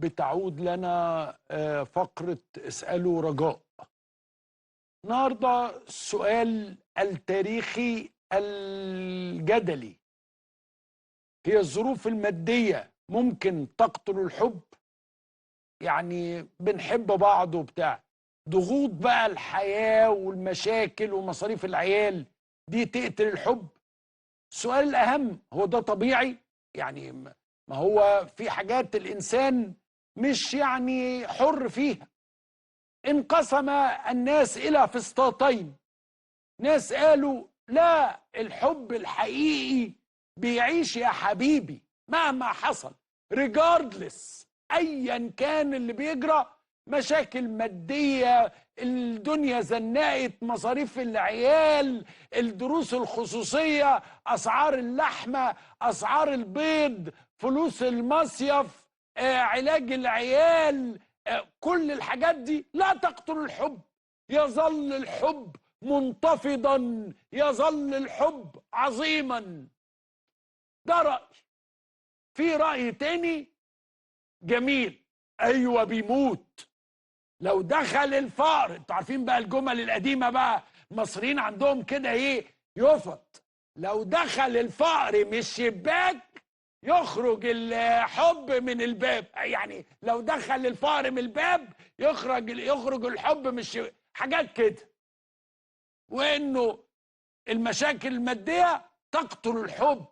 بتعود لنا فقرة اسألوا رجاء. النهاردة السؤال التاريخي الجدلي، هي الظروف المادية ممكن تقتل الحب؟ يعني بنحب بعض وبتاع، ضغوط بقى الحياة والمشاكل ومصاريف العيال دي تقتل الحب؟ السؤال الأهم، هو ده طبيعي؟ يعني ما هو في حاجات الإنسان مش يعني حر فيها. انقسم الناس إلى فسطاطين، ناس قالوا لا، الحب الحقيقي بيعيش يا حبيبي مهما حصل، regardless أيا كان اللي بيجرى، مشاكل مادية، الدنيا زنقت، مصاريف العيال، الدروس الخصوصية، أسعار اللحمة، أسعار البيض، فلوس المصيف، علاج العيال، كل الحاجات دي لا تقتل الحب. يظل الحب منتفضا، يظل الحب عظيما. ده رأي. في رأي تاني جميل، أيوة بيموت لو دخل الفقر. انتوا عارفين بقى الجمل القديمة بقى، المصريين عندهم كده ايه، يفط، لو دخل الفقر من الشباك يخرج الحب من الباب. يعني لو دخل الفقر من الباب يخرج الحب من الشباك، حاجات كده. وانه المشاكل المادية تقتل الحب.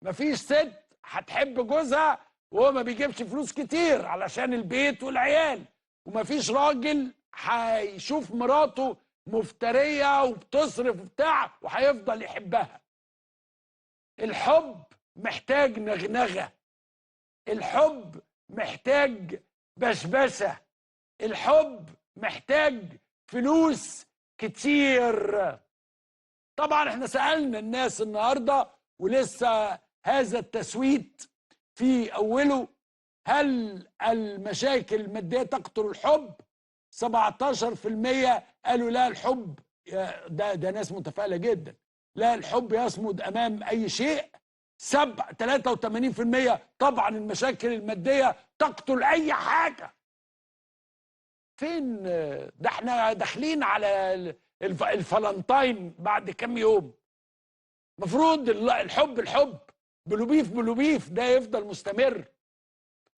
مفيش ست هتحب جوزها وهو ما بيجيبش فلوس كتير علشان البيت والعيال، ومفيش راجل هيشوف مراته مفترية وبتصرف وبتاع وهيفضل يحبها. الحب محتاج نغنغة، الحب محتاج بشبشة، الحب محتاج فلوس كتير. طبعا احنا سألنا الناس النهاردة ولسه هذا التسويت في أوله، هل المشاكل المادية تقتل الحب؟ 17% قالوا لا، الحب ده ناس متفائلة جدا، لا الحب يصمد أمام أي شيء. 83% طبعا المشاكل المادية تقتل أي حاجة. فين ده؟ احنا داخلين على الفالنتاين بعد كام يوم، مفروض الحب الحب بلوبيف بلوبيف ده يفضل مستمر.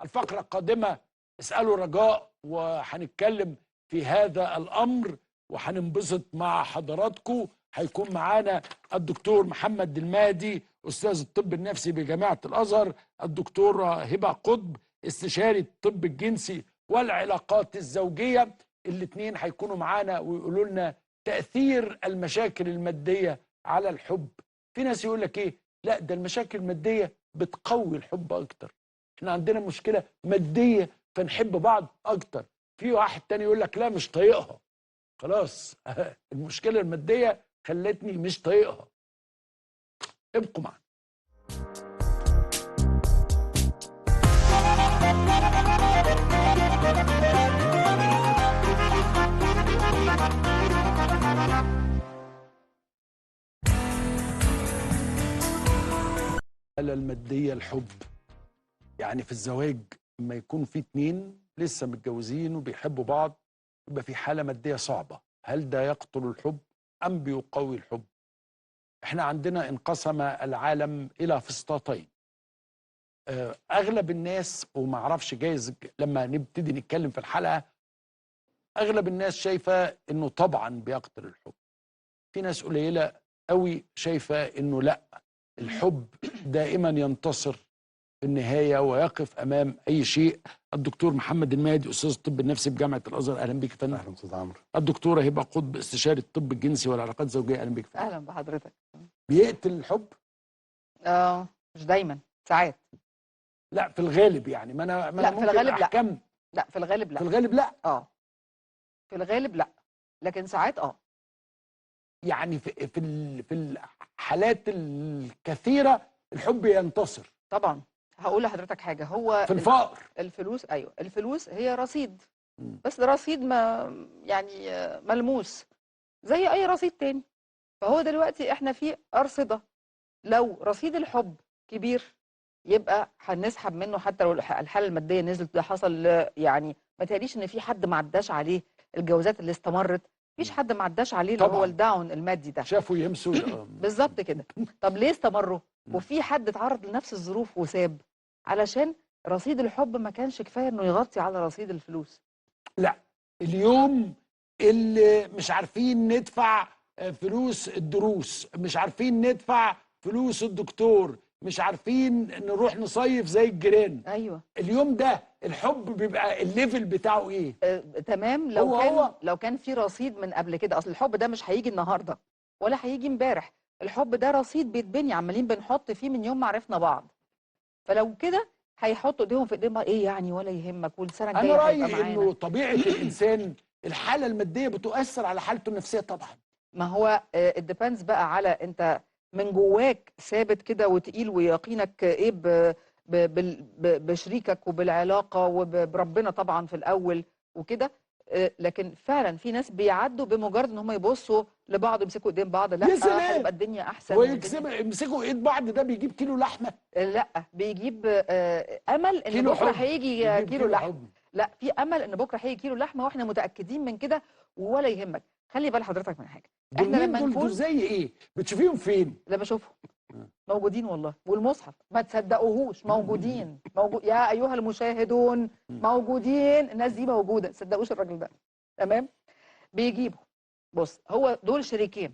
الفقرة القادمة اسألوا رجاء، وهنتكلم في هذا الأمر وهننبسط مع حضراتكم. هيكون معانا الدكتور محمد المهدي أستاذ الطب النفسي بجامعة الأزهر، الدكتورة هبة قطب استشاري الطب الجنسي والعلاقات الزوجية. الاثنين هيكونوا معانا ويقولوا لنا تأثير المشاكل المادية على الحب. في ناس يقول لك ايه، لا ده المشاكل المادية بتقوي الحب أكتر، احنا عندنا مشكلة مادية فنحب بعض أكتر. في واحد تاني يقول لك لا مش طايقها، خلاص المشكلة المادية خلتني مش طايقها. ابقوا معنا. المادية الحب، يعني في الزواج لما يكون في اتنين لسه متجوزين وبيحبوا بعض يبقى في حالة مادية صعبة، هل ده يقتل الحب أم بيقوي الحب؟ احنا عندنا انقسم العالم إلى فسطاطين. أغلب الناس، ومعرفش جايز لما نبتدي نتكلم في الحلقة، أغلب الناس شايفة إنه طبعا بيقتل الحب. في ناس قليلة قوي شايفة إنه لأ، الحب دائما ينتصر في النهاية ويقف أمام أي شيء. الدكتور محمد المهدي أستاذ الطب النفسي بجامعة الأزهر، أهلا بك يا فندم. أهلا أستاذ عمرو. الدكتورة هبة قطب استشاري الطب الجنسي والعلاقات الزوجية، أهلا بك يا فندم. أهلا بحضرتك. بيقتل الحب؟ مش دايما، ساعات. لا في الغالب يعني، ما أنا لا في الغالب أحكام. لا. لا في الغالب لا. في الغالب لا. في الغالب لا، لكن ساعات يعني في الحالات الكثيرة الحب ينتصر. طبعا. هقول لحضرتك حاجة، هو في الفقر الفلوس، أيوه الفلوس هي رصيد، بس ده رصيد ما يعني ملموس زي أي رصيد تاني. فهو دلوقتي احنا في أرصدة، لو رصيد الحب كبير يبقى هنسحب منه حتى لو الحالة المادية نزلت. ده حصل يعني ما تهيأليش ان في حد ما عداش عليه الجوازات اللي استمرت، مفيش حد ما عداش عليه اللي هو ال down المادي ده، شافوا يمسوا بالظبط كده. طب ليه استمروا؟ وفي حد اتعرض لنفس الظروف وساب؟ علشان رصيد الحب ما كانش كفاية انه يغطي على رصيد الفلوس. لا، اليوم اللي مش عارفين ندفع فلوس الدروس، مش عارفين ندفع فلوس الدكتور، مش عارفين نروح نصيف زي الجيران. ايوه، اليوم ده الحب بيبقى ال level بتاعه ايه؟ تمام. لو هو كان هو لو كان في رصيد من قبل كده، اصل الحب ده مش هيجي النهارده ولا هيجي امبارح، الحب ده رصيد بيتبني، عمالين بنحط فيه من يوم ما عرفنا بعض. فلو كده هيحطوا ايديهم في ايديهم، ايه يعني ولا يهمك، والسنة الجاية انا رايي انه طبيعة الانسان الحالة المادية بتؤثر على حالته النفسية طبعا. ما هو it depends بقى على انت من جواك ثابت كده وتقيل، ويقينك ايه بشريكك وبالعلاقه وبربنا طبعا في الاول وكده. لكن فعلا في ناس بيعدوا بمجرد ان هم يبصوا لبعض ويمسكوا ايدين بعض، لا هيبقى الدنيا احسن. ويمسكوا ايد بعض ده بيجيب كيلو لحمه؟ لا، بيجيب امل ان بكره هيجي كيلو لحمه. لا، في امل ان بكره هيجي كيلو لحمه واحنا متاكدين من كده، ولا يهمك. خلي بال حضرتك من حاجة، احنا لما نكون زي ايه بتشوفيهم فين؟ لا بشوفهم موجودين والله، والمصحف ما تصدقوهوش موجودين، يا ايها المشاهدون موجودين، الناس دي موجودة، ما تصدقوش الراجل ده. تمام؟ بيجيبوا، بص، هو دول شريكين،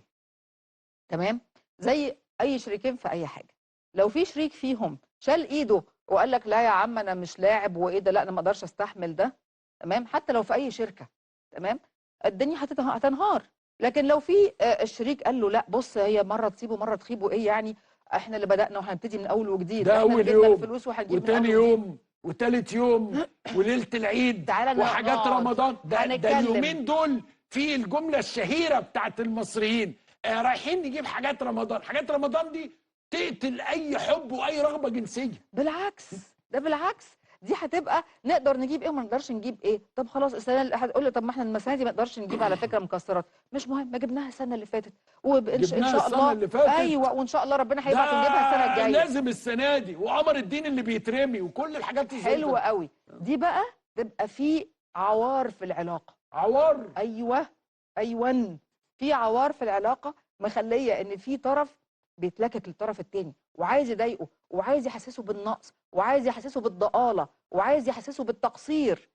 تمام؟ زي اي شريكين في اي حاجة، لو في شريك فيهم شال ايده وقال لك لا يا عم انا مش لاعب وايه ده، لا انا ما اقدرش استحمل ده، تمام؟ حتى لو في اي شركة، تمام؟ الدنيا هتنهار. لكن لو في الشريك قال له لا بص، هي مرة تصيب ومرة تخيب، وايه يعني احنا اللي بدأنا وهنبتدي من اول وجديد، ده اول يوم وتاني يوم وتالت يوم وليلة العيد وحاجات رمضان، ده اليومين دول في الجملة الشهيرة بتاعت المصريين، رايحين نجيب حاجات رمضان. حاجات رمضان دي تقتل اي حب واي رغبة جنسية. بالعكس، ده بالعكس، دي هتبقى نقدر نجيب ايه وما نقدرش نجيب ايه. طب خلاص السنة اللي هتقول لي طب ما احنا السنة دي ما نقدرش نجيب على فكرة مكسرات، مش مهم، ما جبناها السنة اللي فاتت، وان شاء الله اللي فاتت. ايوه، وان شاء الله ربنا هيبعت ونجيبها السنة الجاية. لازم السنة دي، وقمر الدين اللي بيترمي وكل الحاجات دي حلوة قوي. دي بقى تبقى في عوار في العلاقة. عوار؟ ايوه ايوه، في عوار في العلاقة مخليه ان في طرف بيتلكك للطرف التاني وعايز يضايقه وعايز يحسسه بالنقص وعايز يحسسه بالضآلة وعايز يحسسه بالتقصير.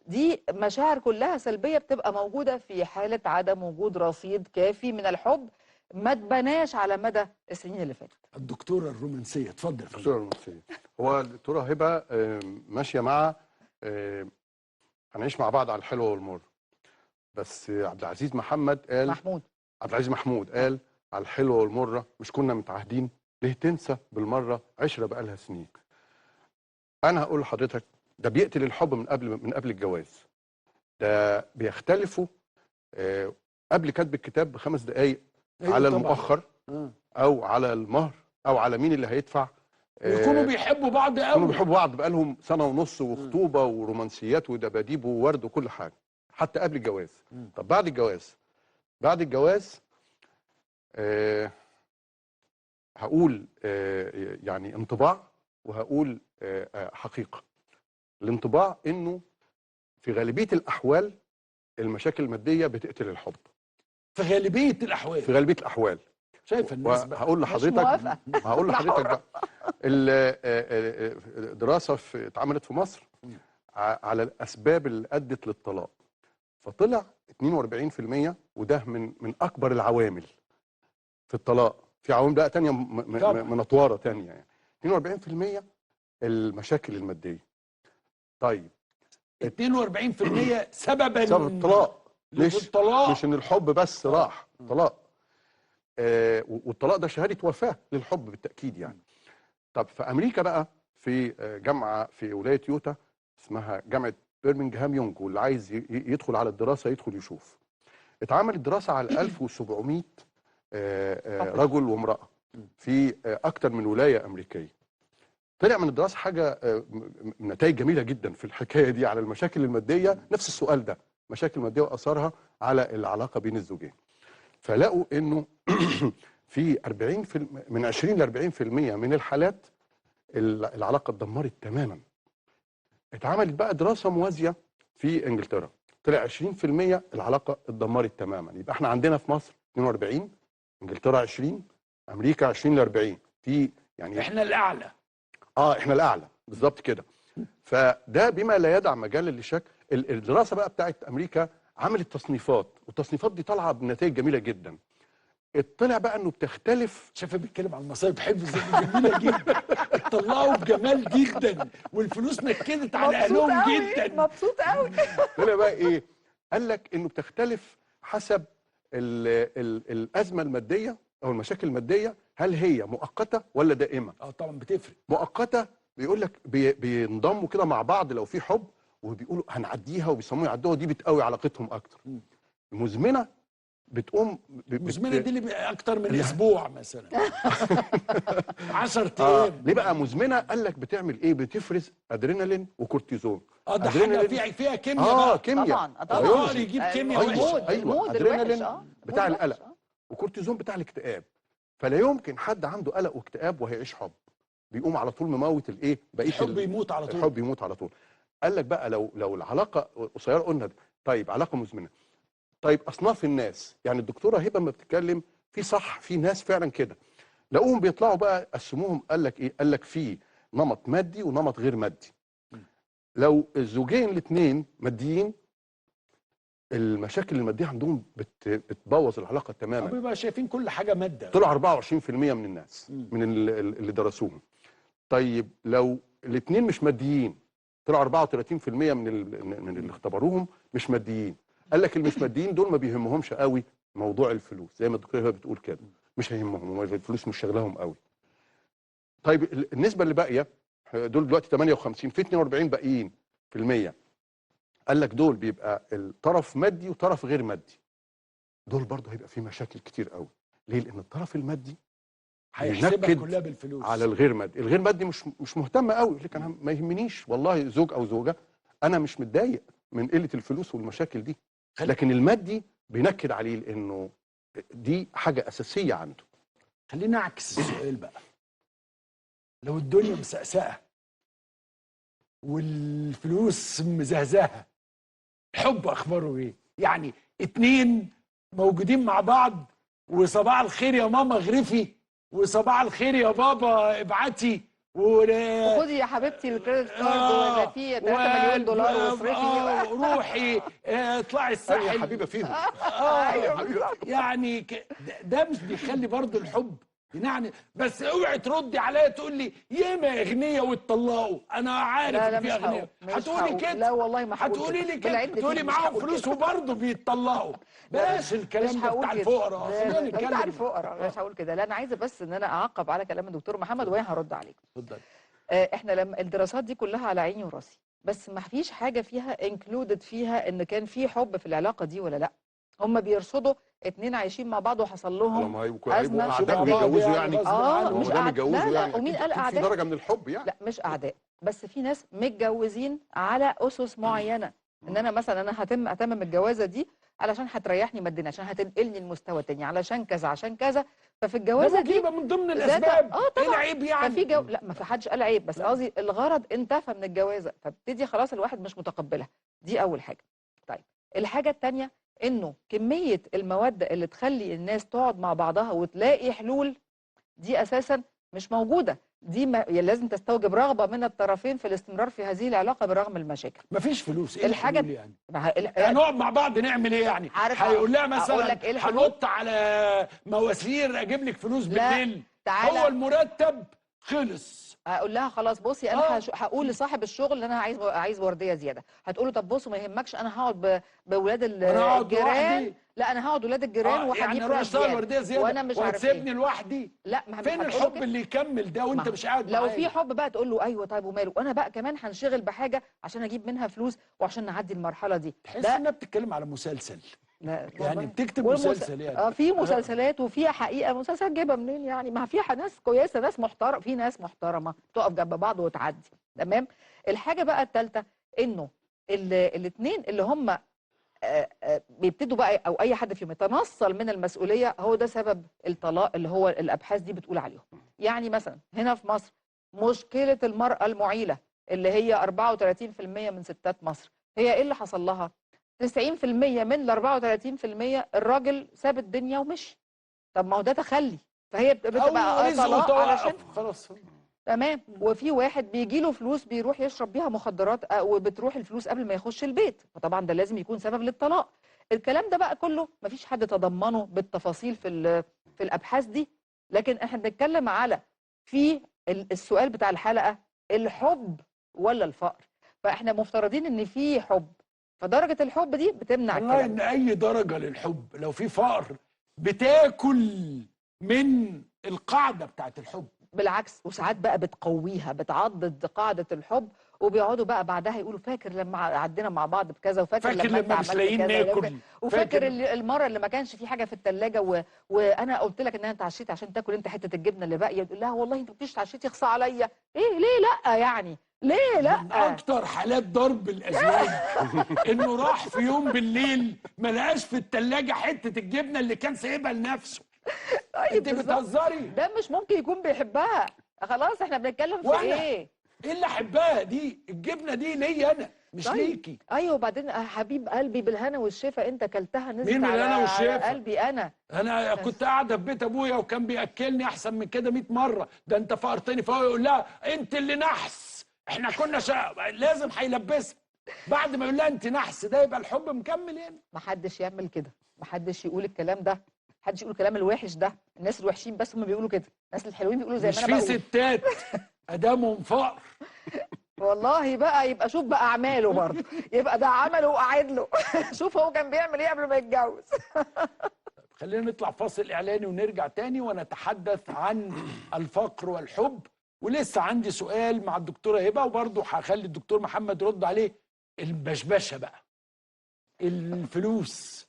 دي مشاعر كلها سلبية بتبقى موجودة في حالة عدم وجود رصيد كافي من الحب ما تبناش على مدى السنين اللي فاتت. الدكتورة الرومانسية، اتفضل. الدكتورة الرومانسية، هو الدكتورة هبة ماشية مع هنعيش مع بعض على الحلوة والمر، بس عبد العزيز محمد قال، محمود، عبد العزيز محمود قال على الحلوة والمرة مش كنا متعاهدين، ليه تنسى بالمرة عشرة بقالها سنين. انا هقول لحضرتك ده بيقتل الحب من قبل الجواز. ده بيختلفوا قبل كتب الكتاب ب5 دقايق. أيوة، على المؤخر او على المهر او على مين اللي هيدفع. يكونوا بيحبوا بعض قوي، يكونوا بيحبوا بعض بقالهم 1.5 سنة وخطوبه ورومانسيات ودباديب وورد وكل حاجة حتى قبل الجواز. طب بعد الجواز، بعد الجواز هقول يعني انطباع وهقول حقيقة. الانطباع انه في غالبية الأحوال المشاكل المادية بتقتل الحب. في غالبية الأحوال، في غالبية الأحوال. شايف الناس بقى. هقول لحضرتك، هقول لحضرتك بقى دراسة اتعملت في مصر على الأسباب اللي أدت للطلاق، فطلع 42%، وده من أكبر العوامل في الطلاق. في عوامل بقى تانية منطوره تانية يعني. 42% المشاكل المادية. طيب 42% سببا سبب الطلاق، مش ان الحب بس راح، طلاق. والطلاق ده شهادة وفاة للحب بالتأكيد يعني. طب في أمريكا بقى، في جامعة في ولاية يوتا اسمها جامعة برمنغهام يونج، واللي عايز يدخل على الدراسة يدخل يشوف. اتعملت دراسة على 1700 رجل وامرأة في أكتر من ولاية أمريكية. طلع من الدراسة حاجة، نتائج جميلة جدا في الحكاية دي على المشاكل المادية. نفس السؤال ده، مشاكل مادية وأثرها على العلاقة بين الزوجين. فلقوا إنه في 40 من 20 ل 40% من الحالات العلاقة اتدمرت تماما. اتعملت بقى دراسة موازية في انجلترا، طلع 20% العلاقة اتدمرت تماما. يبقى احنا عندنا في مصر 42، انجلترا 20، امريكا 20 ل 40، في يعني احنا الاعلى. احنا الاعلى بالظبط كده. فده بما لا يدع مجال للشك. الدراسة بقى بتاعت امريكا عملت تصنيفات، والتصنيفات دي طالعه بنتائج جميلة جدا. اطلع بقى انه بتختلف. شايف بيتكلم عن المصايب حفظ جميلة جدا، اتطلعوا بجمال جدا، والفلوس نكدت على اهلهم جدا. مبسوط قوي. طلع بقى ايه؟ قال لك انه بتختلف حسب الازمة المادية او المشاكل المادية، هل هي مؤقتة ولا دائمة؟ طبعا بتفرق. مؤقتة بيقول لك بينضموا كده مع بعض لو في حب، وبيقولوا هنعديها وبيسموها يعدوها، دي بتقوي علاقتهم اكتر. المزمنة بتقوم المزمنة دي اللي اكتر من اسبوع مثلا 10 ايام. ليه بقى مزمنة؟ قال لك بتعمل ايه؟ بتفرز ادرينالين وكورتيزون. ده حاجة فيها كيمياء بقى. كيمياء طبعا يجيب كيمياء وحشة. ايوه، ادرينالين بتاع القلق وكورتيزون بتاع الاكتئاب. فلا يمكن حد عنده قلق واكتئاب وهيعيش حب، بيقوم على طول مموت الايه؟ بقية الحب يموت على طول. الحب يموت على طول. قال لك بقى لو العلاقة قصيرة قلنا طيب علاقة مزمنة. طيب اصناف الناس، يعني الدكتورة هبه ما بتتكلم في صح، في ناس فعلا كده لقوهم بيطلعوا بقى قسموهم. قال لك ايه؟ قال لك في نمط مادي ونمط غير مادي. لو الزوجين الاثنين ماديين، المشاكل المادية عندهم بتبوظ العلاقة تماما. بيبقى شايفين كل حاجة مادة. طلعوا 24% من الناس من اللي درسوهم. طيب لو الاثنين مش ماديين، طلعوا 34% من اللي اختبروهم مش ماديين. قال لك اللي مش ماديين دول ما بيهمهمش قوي موضوع الفلوس، زي ما الدكتورة هبه بتقول كده، مش هيهمهم الفلوس، مش شغلهم قوي. طيب النسبة اللي باقية دول دلوقتي 58، في 42 باقيين في المية. قال لك دول بيبقى الطرف مادي وطرف غير مادي. دول برضه هيبقى في مشاكل كتير قوي. ليه؟ لان الطرف المادي هيحسبها كلها بالفلوس على الغير مادي. الغير مادي مش مهتم قوي، يقول لك انا ما يهمنيش والله زوج او زوجه، انا مش متضايق من قلة الفلوس والمشاكل دي. لكن المادي بينكد عليه لانه دي حاجة اساسية عنده. خلينا اعكس السؤال بقى. لو الدنيا مسقسقه والفلوس مزهزهه، الحب اخباره ايه؟ يعني اتنين موجودين مع بعض، وصباح الخير يا ماما غرفي، وصباح الخير يا بابا ابعتي، وخدي يا حبيبتي ال credit card، ولا في 3 مليون دولار واصرفي، روحي اطلعي الساحل يا حبيبه فيهم. يعني ده مش بيخلي برضه الحب يعني. بس اوعي تردي عليا تقول لي ياما اغنية واتطلقوا، انا عارف ان في اغنية. هتقولي كده؟ لا والله ما هقول. هتقولي لي كده؟ تقولي معاهم فلوس وبرضه بيتطلقوا. بلاش الكلام ده بتاع الفقراء. خلينا نتكلم بتاع الفقراء، مش هقول كده. لا انا عايزه بس ان انا اعقب على كلام الدكتور محمد وهي هرد عليك. اتفضل. احنا لما الدراسات دي كلها على عيني وراسي، بس ما فيش حاجة فيها included فيها ان كان في حب في العلاقة دي ولا لا. هم بيرصدوا اتنين عايشين مع بعض وحصل لهم ازمة، اعداء ويتجوزوا يعني. مش اعداء. لا لا، ومين قال اعداء؟ في درجه من الحب يعني. لا مش اعداء، بس في ناس متجوزين على اسس معينة، ان انا مثلا انا هتمم الجوازه دي علشان هتريحني ماديا، عشان هتنقلني لمستوى تاني، علشان كذا عشان كذا. ففي الجوازه دي من ضمن الاسباب. طبعا. ايه العيب يعني؟ ففي لا ما في حدش قال عيب، بس قصدي الغرض انتفى من الجوازه، فابتدي خلاص الواحد مش متقبلها. دي اول حاجة. طيب الحاجة الثانية، انه كمية المودة اللي تخلي الناس تقعد مع بعضها وتلاقي حلول دي اساسا مش موجودة. دي ما لازم تستوجب رغبة من الطرفين في الاستمرار في هذه العلاقة بالرغم من المشاكل. مفيش فلوس. ايه الحاجة يعني؟ هنقعد مع بعض نعمل ايه يعني؟ هيقول لها مثلا هنط على مواسير اجيب لك فلوس بالليل. هو المرتب خلص. هقول لها خلاص بصي انا هقول لصاحب الشغل ان انا عايز وردية زيادة. هتقول له طب بص ما يهمكش انا هقعد باولاد الجيران. لا انا هقعد ولاد الجيران وهجيب يعني اروح اشتغل وردية زيادة وانا مش عارف وهتسيبني لوحدي. لا ما فين الحب اللي يكمل ده وانت مش قاعد معايا؟ لو في حب بقى تقول له ايوه طيب وماله، وانا بقى كمان هنشغل بحاجة عشان اجيب منها فلوس وعشان نعدي المرحلة دي. تحس انها بتتكلم على مسلسل. لا يعني بتكتب مسلسل يعني. في مسلسلات وفيها حقيقة. مسلسلات جايبه منين يعني؟ ما فيها ناس كويسة، ناس محترمه، في ناس محترمه تقف جنب بعض وتعدي. تمام. الحاجة بقى الثالثة، انه الاثنين اللي هم بيبتدوا بقى او اي حد فيهم يتنصل من المسؤولية، هو ده سبب الطلاق اللي هو الابحاث دي بتقول عليهم. يعني مثلا هنا في مصر مشكلة المراة المعيله اللي هي 34% من ستات مصر، هي ايه اللي حصل لها؟ 90% من ال 34% الراجل ساب الدنيا ومشي. طب ما هو ده تخلي، فهي بتبقى طلاق علشان خلاص تمام. وفي واحد بيجي له فلوس بيروح يشرب بيها مخدرات، وبتروح الفلوس قبل ما يخش البيت، فطبعا ده لازم يكون سبب للطلاق. الكلام ده بقى كله مفيش حد تضمنه بالتفاصيل في الابحاث دي، لكن احنا بنتكلم على في السؤال بتاع الحلقة، الحب ولا الفقر؟ فاحنا مفترضين ان في حب، فدرجه الحب دي بتمنع الكلام. ان اي درجه للحب لو في فقر بتاكل من القاعدة بتاعت الحب، بالعكس، وساعات بقى بتقويها، بتعضد قاعدة الحب، وبيقعدوا بقى بعدها يقولوا فاكر لما عدينا مع بعض بكذا، وفاكر لما مش لاقيين ناكل، وفاكر المرة اللي ما كانش في حاجة في الثلاجة وانا قلت لك ان انا اتعشيت عشان تاكل انت حتة الجبنة اللي باقية، تقول لها والله انت ما كنتيش اتعشيتي، يخص عليا. ايه ليه لا يعني؟ ليه لا؟ من اكتر حالات ضرب الازواج انه راح في يوم بالليل ما لقاش في الثلاجة حتة الجبنة اللي كان سايبها لنفسه. طيب انت بتهزري؟ ده مش ممكن يكون بيحبها. خلاص احنا بنتكلم في ايه؟ ايه اللي احبها دي؟ الجبنة دي ليا انا مش طيب. ليكي. ايوه، وبعدين حبيب قلبي بالهنا والشفا، انت كلتها نزلت مين بالهنا والشفا؟ قلبي انا. انا كنت قاعدة في بيت ابويا وكان بياكلني احسن من كده 100 مرة، ده انت فقرتني. فهو يقول لها انت اللي نحس، احنا كنا لازم هيلبسها. بعد ما يقول لها انت نحس، ده يبقى الحب مكمل يعني. محدش يعمل كده، محدش يقول الكلام ده، محدش يقول الكلام الوحش ده. الناس الوحشين بس هم بيقولوا كده، الناس الحلوين بيقولوا زي ما انا بقول. مش في ستات ادامهم فقر والله بقى، يبقى شوف بقى اعماله برضه، يبقى ده عمله وقعد له. شوف هو كان بيعمل ايه قبل ما يتجوز. خلينا نطلع فاصل اعلاني ونرجع تاني ونتحدث عن الفقر والحب، ولسه عندي سؤال مع الدكتورة هبه، وبرضه هخلي الدكتور محمد يرد عليه. البشبشه بقى، الفلوس،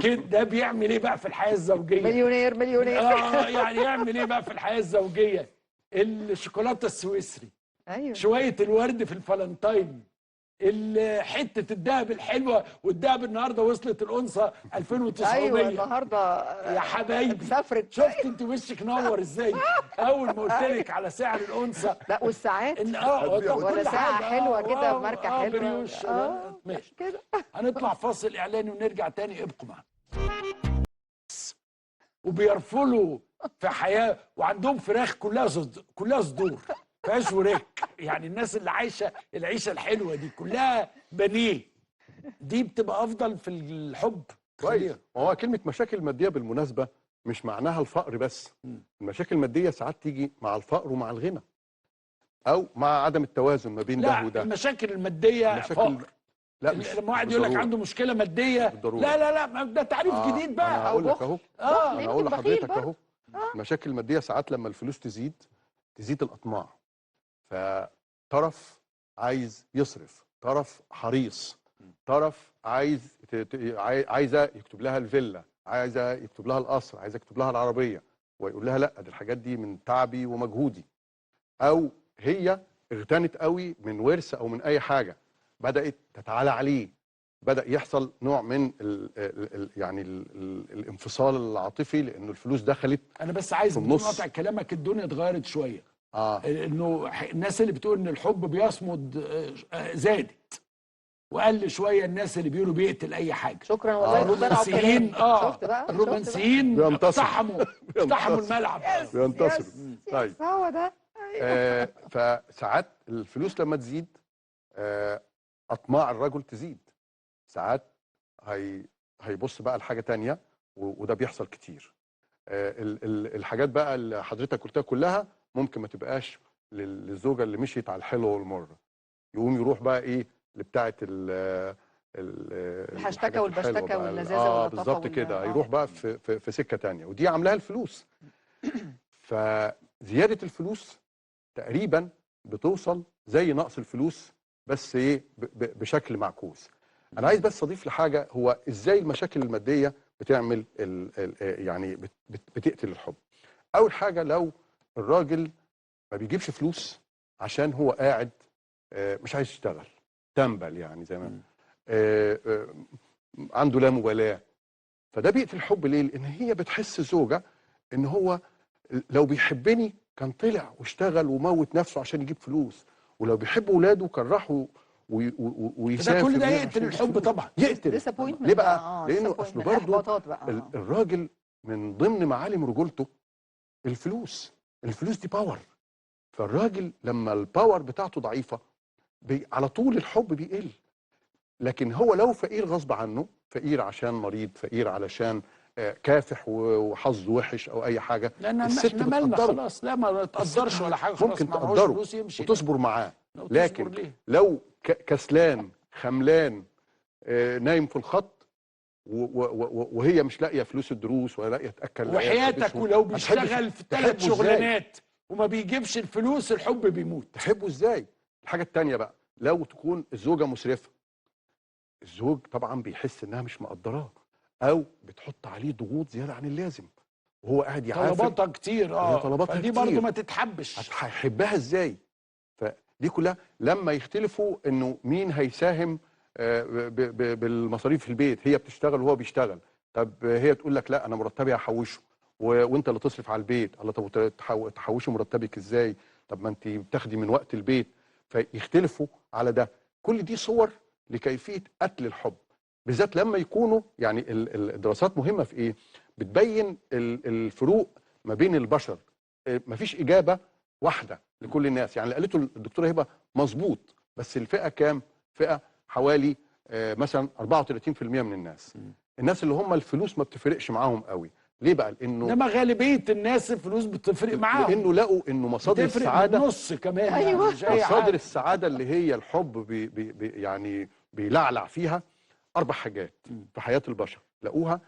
كده ده بيعمل ايه بقى في الحياة الزوجية؟ مليونير مليونير. يعني يعمل ايه بقى في الحياة الزوجية؟ الشوكولاتة السويسري، ايوه، شوية الورد في الفالنتين، حتة الذهب الحلوة، والذهب النهارده وصلت الأونصه 2900. ايوه النهارده يا حبايبي سافرت. شفت انت وشك نور ازاي اول ما قلت لك على سعر الأونصه؟ لا والساعات، ان ولا ساعة حلوة كده، ماركة حلوة، بريوش. ماشي كده. هنطلع فاصل اعلاني ونرجع تاني، ابقوا معانا. وبيرفلوا في حياة، وعندهم فراخ كلها صدور، فيهاش وراك. يعني الناس اللي عايشه العيشة الحلوة دي كلها بانيه، دي بتبقى افضل في الحب. كويس. هو كلمة مشاكل مادية بالمناسبة مش معناها الفقر بس. المشاكل المادية ساعات تيجي مع الفقر ومع الغنى، او مع عدم التوازن ما بين ده وده. المشاكل المادية فقر. لا، مش لما واحد يقول لك عنده مشكلة مادية، لا لا لا، ده تعريف جديد بقى. انا هقول لك اهو، انا هقول لحضرتك اهو. المشاكل المادية ساعات لما الفلوس تزيد الاطماع، فطرف عايز يصرف، طرف حريص، طرف عايز عايزه يكتب لها الفيلا، عايزه يكتب لها القصر، عايزه يكتب لها العربية، ويقول لها لا، دي الحاجات دي من تعبي ومجهودي. او هي اغتنت قوي من ورث او من اي حاجة، بدات تتعالى عليه، بدا يحصل نوع من ال ال يعني ال الانفصال العاطفي، لانه الفلوس دخلت. انا بس عايز بدون قطع كلامك، الدنيا اتغيرت شوية. انه الناس اللي بتقول ان الحب بيصمد زادت، وقل شوية الناس اللي بيقولوا بيقتل اي حاجة. شكرا والله. الرومانسيين الرومانسيين اقتحموا الملعب، بينتصروا. طيب هو ده. فساعات الفلوس لما تزيد اطماع الرجل تزيد، ساعات هيبص بقى لحاجة تانية، وده بيحصل كتير. الحاجات بقى اللي حضرتك قلتها كلها ممكن ما تبقاش للزوجة اللي مشيت على الحلوة والمرة، يقوم يروح بقى ايه لبتاعه الحشتكه والبشتكه واللذاذه واللطافه. بالظبط كده، يروح بقى في في سكة تانية، ودي عاملاها الفلوس. فزيادة الفلوس تقريبا بتوصل زي نقص الفلوس، بس ايه بشكل معكوس. انا عايز بس اضيف لحاجة، هو ازاي المشاكل المادية بتعمل يعني بتقتل الحب. اول حاجة، لو الراجل ما بيجيبش فلوس عشان هو قاعد مش عايز يشتغل، تنبل يعني زي ما عنده لا مبالاة، فده بيقتل الحب. ليه؟ لان هي بتحس زوجه ان هو لو بيحبني كان طلع واشتغل وموت نفسه عشان يجيب فلوس، ولو بيحب ولاده كان راح ويسافر. ده كل ده يقتل الحب طبعا، يقتل. ليه بقى؟ لانه اصل برضه الراجل من ضمن معالم رجولته الفلوس، الفلوس دي power. فالراجل لما ال power بتاعته ضعيفة على طول الحب بيقل. لكن هو لو فقير غصب عنه، فقير عشان مريض، فقير علشان كافح وحظه وحش او اي حاجة، لان الست مالنا خلاص، لا ما تقدرش ولا حاجة، خلاص ممكن تقدره وتصبر معاه. لكن لو كسلان خملان نايم في الخط وهي مش لاقيه فلوس الدروس ولا لاقيه تاكل وحياتك، ولو بيشتغل في 3 شغلانات وما بيجيبش الفلوس، الحب بيموت. تحبه ازاي؟ الحاجة الثانية بقى، لو تكون الزوجة مسرفة، الزوج طبعا بيحس انها مش مقدراه او بتحط عليه ضغوط زيادة عن اللازم، وهو قاعد يعافر، طلباتها كتير. طلباتها دي برضه ما تتحبش، هيحبها ازاي؟ فدي كلها لما يختلفوا انه مين هيساهم بالمصاريف في البيت، هي بتشتغل وهو بيشتغل. طب هي تقول لك لا انا مرتبي هحوشه وانت اللي تصرف على البيت. الله، طب تحوشي مرتبك ازاي؟ طب ما انت بتاخدي من وقت البيت. فيختلفوا على ده. كل دي صور لكيفية قتل الحب، بالذات لما يكونوا يعني الدراسات مهمة في ايه؟ بتبين الفروق ما بين البشر. مفيش اجابه واحدة لكل الناس. يعني اللي قالته الدكتورة هبه مظبوط، بس الفئة كام؟ فئة حوالي مثلا 34% من الناس. الناس اللي هم الفلوس ما بتفرقش معاهم قوي. ليه بقى؟ لانه انما غالبية الناس الفلوس بتفرق معاهم، لانه لقوا انه مصادر السعادة نص كمان. ايوه، مصادر السعادة اللي هي الحب بي بي يعني بيلعلع فيها 4 حاجات في حياة البشر لقوها: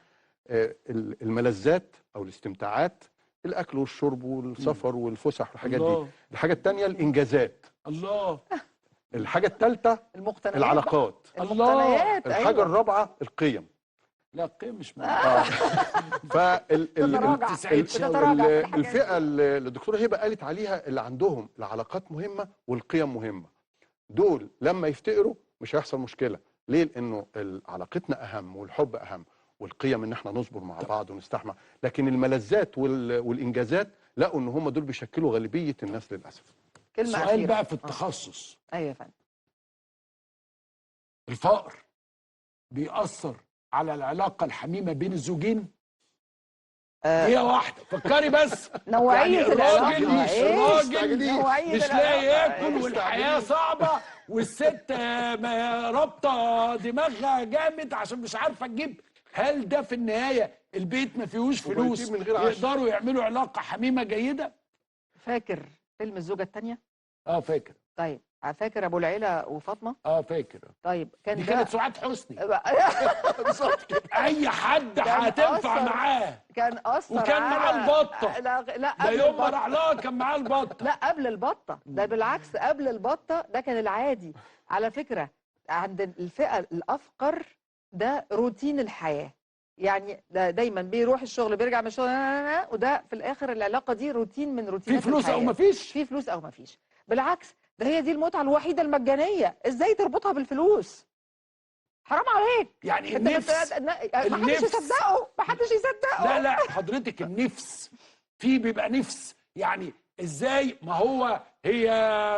الملذات او الاستمتاعات، الاكل والشرب والسفر والفسح والحاجات دي. الحاجة الثانية الانجازات. الله. الحاجة الثالثة العلاقات. الله. الحاجة الرابعة القيم. لا القيم مش موجودة. فالفئه اللي الدكتورة هبه قالت عليها، اللي عندهم العلاقات مهمة والقيم مهمة، دول لما يفتقروا مش هيحصل مشكلة. ليه؟ لانه علاقتنا اهم والحب اهم والقيم ان احنا نصبر مع بعض ونستحمل. لكن الملذات والانجازات لقوا ان هم دول بيشكلوا غالبية الناس للاسف. كلمة سؤال أخيرة بقى في التخصص. ايوه يا فندم. الفقر بيأثر على العلاقة الحميمة بين الزوجين؟ هي واحدة، فكري بس. نوعية يعني العلاقة. الراجل مش لاقي ياكل والحياة صعبة، والست رابطة دماغها جامد عشان مش عارفة تجيب. هل ده في النهاية البيت ما فيهوش فلوس يقدروا يعملوا علاقة حميمة جيدة؟ فاكر فيلم الزوجة الثانية؟ فاكر. طيب فاكر ابو العيلة وفاطمة؟ فاكر. طيب كان دي كانت سعاد حسني. اي حد هتنفع معاه. كان اثر وكان معاه البطة. لا لا، ده يوم ما راح لها كان معاه البطة. لا قبل البطة، ده بالعكس قبل البطة ده كان العادي. على فكرة عند الفئة الافقر ده روتين الحياة، يعني ده دايما بيروح الشغل بيرجع من الشغل، وده في الاخر العلاقة دي روتين من روتينات في فلوس الحياة. او مفيش، في فلوس او مفيش. بالعكس ده هي دي المتعة الوحيدة المجانية، ازاي تربطها بالفلوس؟ حرام عليك. يعني النفس، ما حدش يصدقه، ما حدش يصدقه. لا لا حضرتك، النفس في بيبقى نفس، يعني ازاي؟ ما هو هي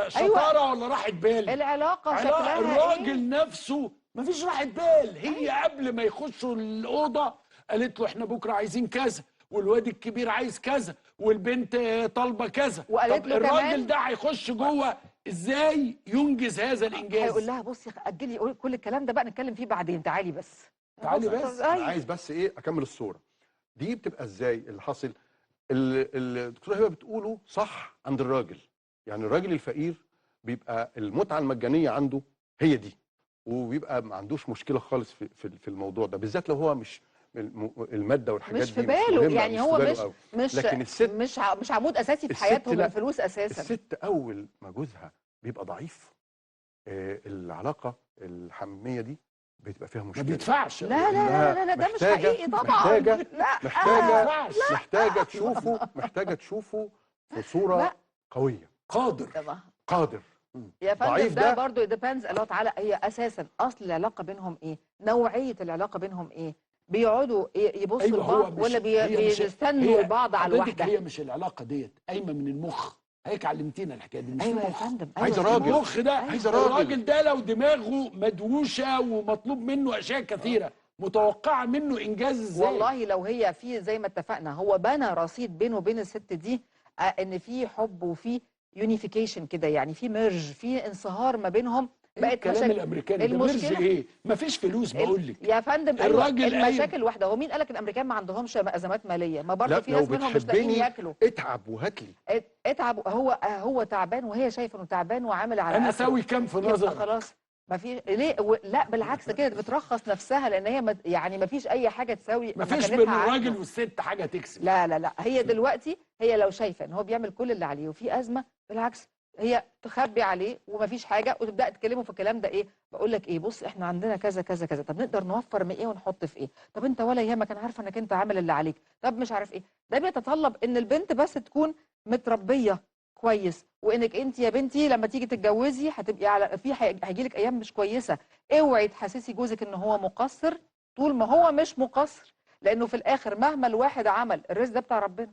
شطارة. أيوة. ولا راحة بال؟ العلاقة شكلها الراجل إيه؟ نفسه مفيش راحة بال. هي قبل ما يخشوا الاوضة قالت له احنا بكره عايزين كذا، والواد الكبير عايز كذا، والبنت طالبه كذا. وقالت له الراجل ده هيخش جوه ازاي ينجز هذا الانجاز؟ هيقول لها بصي اجلي كل الكلام ده بقى نتكلم فيه بعدين، تعالي بس، تعالي بس. أنا عايز بس ايه اكمل الصورة دي. بتبقى ازاي اللي حاصل؟ الدكتورة هبه بتقوله صح عند الراجل. يعني الراجل الفقير بيبقى المتعة المجانية عنده هي دي، وبيبقى ما عندوش مشكلة خالص في الموضوع ده، بالذات لو هو مش المادة والحاجات مش دي في باله، يعني هو مش لكن الست مش عمود اساسي في حياتهم الفلوس اساسا. الست اول ما جوزها بيبقى ضعيف، العلاقة الحميمية دي بتبقى فيها مشكلة. ما بيدفعش. لا لا لا لا، ده مش حقيقي طبعا. محتاجه تشوفه، محتاجه تشوفه في صوره قوية، قادر قادر. يا فندم ده برضه depends a lot على هي اساسا اصل العلاقة بينهم ايه، نوعية العلاقة بينهم ايه. بيقعدوا يبصوا لبعض ولا بيستنوا لبعض على الواحدة؟ هي مش العلاقة ديت قايمة من المخ، هيك علمتينا الحكاية دي. مش ايوه يا فندم، أيوة. عايز راجل، المخ ده عايز راجل. الراجل ده لو دماغه مدوشه ومطلوب منه اشياء كثيرة متوقعه منه انجاز ازاي؟ والله لو هي في زي ما اتفقنا هو بنى رصيد بينه وبين الست دي، ان في حب وفي unification كده، يعني في merge، في انصهار ما بينهم. بقت الكلام الامريكاني ده merge ايه؟ مفيش فلوس بقول لك يا فندم. الراجل المشاكل واحدة. هو مين قالك الامريكان ما عندهمش ازمات ماليه؟ ما برضه في ناس منهم مش لاقيين ياكلوا. اتعب وهات لي، اتعب. هو تعبان وهي شايفه انه تعبان وعامل على انا ساوي كام في نظرك؟ خلاص ما في ليه لا بالعكس كده بترخص نفسها، لان هي يعني ما فيش اي حاجة تساوي، ما فيش بين الراجل والست حاجة تكسب. لا لا لا، هي دلوقتي هي لو شايفه ان هو بيعمل كل اللي عليه وفي ازمة، بالعكس هي تخبي عليه ومفيش حاجة، وتبدا تكلمه في الكلام ده. ايه بقول لك ايه، بص احنا عندنا كذا كذا كذا، طب نقدر نوفر من ايه ونحط في ايه، طب انت ولا يهمك انا عارفه انك انت عامل اللي عليك، طب مش عارف ايه. ده بيتطلب ان البنت بس تكون متربيه كويس، وانك انت يا بنتي لما تيجي تتجوزي هتبقي على في هيجي لك ايام مش كويسة، اوعي تحسسي جوزك ان هو مقصر طول ما هو مش مقصر، لانه في الاخر مهما الواحد عمل الرزق ده بتاع ربنا.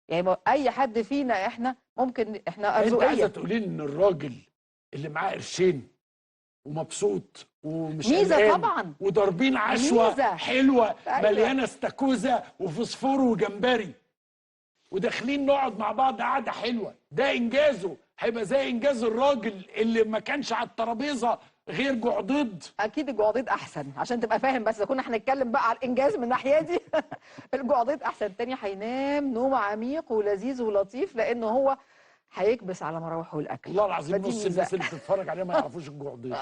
يعني اي حد فينا احنا ممكن احنا ارزقيه. انت عايزه تقولي ان الراجل اللي معاه قرشين ومبسوط ومش ميزة طبعا، وضاربين عشوه حلوة مليانة استاكوزا وفوسفور وجمبري، وداخلين نقعد مع بعض قعدة حلوة، ده انجازه هيبقى زي انجاز الراجل اللي ما كانش على الترابيزة غير جعضيد؟ اكيد الجعضيد احسن، عشان تبقى فاهم بس. كنا هنتكلم بقى على الانجاز من الناحية دي. الجعضيد احسن. التاني هينام نوم عميق ولذيذ ولطيف، لانه هو هيكبس على مراوحه الاكل. والله العظيم نص الناس اللي بتتفرج عليه ما يعرفوش الجعضيد.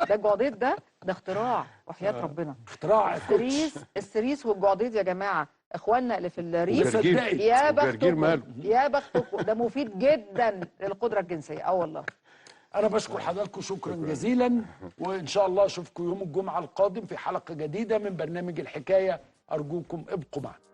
ده الجعضيد ده اختراع وحياه ربنا، اختراع. السريس والجعضيد يا جماعة، اخواننا اللي في الريف يا بختكم، يا بختكم، ده مفيد جدا للقدرة الجنسية. والله أنا بشكر حضراتكم شكرا جزيلا، وإن شاء الله أشوفكم يوم الجمعة القادم في حلقة جديدة من برنامج الحكاية. أرجوكم ابقوا معنا.